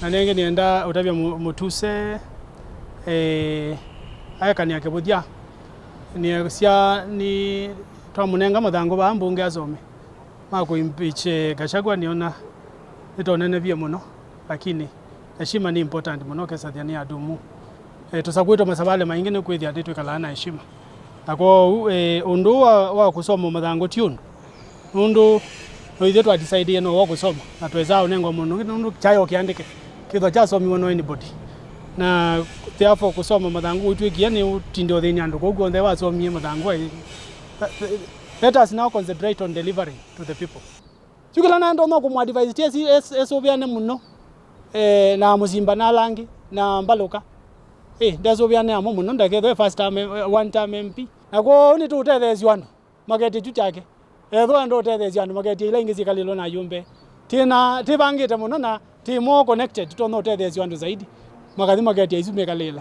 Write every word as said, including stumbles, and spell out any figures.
Na nĩngĩ nĩenda ũtavya Mutuse, eh, aekanĩa kĩvũthya. Nĩsya nĩ twamũnenga mũthangũ vaa mbunge asome ma kũimpeach, eh, Gachagua, nĩona nĩtonenevie mũno, lakini heshima nĩ important mũno, kesa thĩna nĩ adumu. Eh, tũsakwĩtwe masavale maingĩ nĩ kwĩthĩa nĩtwĩkalaa na heshima. Na kwoou, eh, ũndũ wa, wa kũsoma mũthangũ ti ũndũ. Nũndũ no ithyĩ twa decide no wa kũsoma, na twesa ũnengwa mũndũ ũngĩ, nũndũ kyayo kĩandĩke. Kĩthwa kyasomiwe no anybody. Na therefore kũsoma mũthangũ ũitwĩkie nĩ ũtinde ũthĩni andũ. Kwoguo onthe wasomie mũthangũ wa, let us now concentrate on delivering to the people. Yu kĩla nando no kũmũadvise ti esi-, es-, esũvĩane mũno, eh, na Mũsimba na ala angĩ, na Mbalũka. Eh, ndesũvĩane amo mũno, ndakethwe first term, eh, one term M P. Na kwoou nĩtũũtetheesya andũ maketye kyu kyake. Ethĩwa ndũũtetheesya andũ maketye ila ingĩ syĩkalĩlwe na ayũmbe. Tĩna, tĩvangĩte mũno na tĩ more connected, tũtonya ũtetheesya andũ zaidi. Makathi maketye isu mĩkalĩla.